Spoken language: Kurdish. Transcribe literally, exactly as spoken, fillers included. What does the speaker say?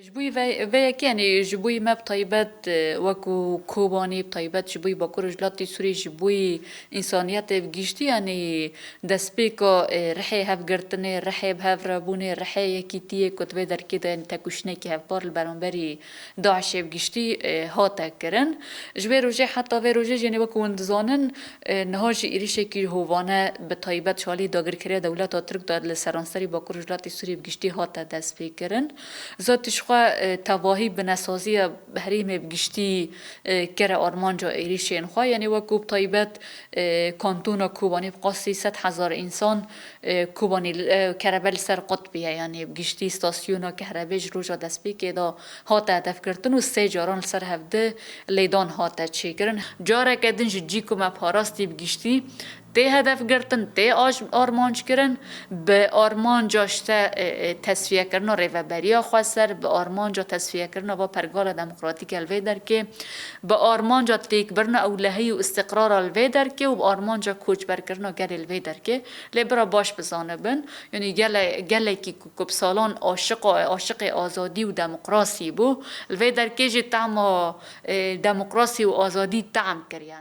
Ji bo vê, vê yekê, yanî ji bo me bi taybet, e, wekû Kobanî, bi taybet ji bo Bakur Rojhilatê Sûriyê, ji bo însaniyetê bi giştî, yanî destpêka, e, rihê hevgirtinê, rihê bi hev re bûnê, rihê yekîtiyê ku di vê derkê de, yanî tekoşînekî hevpar li beramberî DAIŞê bi giştî, e, hate kirin. Ji vê rojê heta vê rojê jî, yanî wekû hûn dizanin, e, niha jî êrîşekî hovane bi taybet ji alî dagirkeriya dewleta Tirk de li seranserî Bakur Rojhilatê Sûriyê bi giştî hate destpêkirin. Zotî ji xwe, e, tevahî binesaziya herêmê bi giştî, e, kere armanca êrîşên xwe. Yanî wekû bi taybet, e, kantona Kobanî bi qasî sed hezar însan, e, Kobanî, e, kerebe li ser qut bûye. Yanî bi giştî stasyona kehrebê ji roja destpêkê de hate hedefgirtin û sê caran li ser hevdi lêdan hate çêkirin. Careke din ji cî ku me parastî bi giştî tê hedefgirtin, tê aj-, armanc kirin, bi armanca işte, e, e, tesfiyekirina rêveberiya xweser, bi armanca tesfiyekirina va pergala demokratîk li vê derkê, bi armanca têkbirina ewlehî û îstiqrara li vê derkê û bi armanca koçberkirina gelê li vê derkê. Lê bira baş bizanibin, yanî gele-, gelekî ku, ku bi salan aşiqa, aşiqê azadî û demokrasî bû, li vê derkê jî tehma, e, demokrasî û azadî tehm kir, yanî.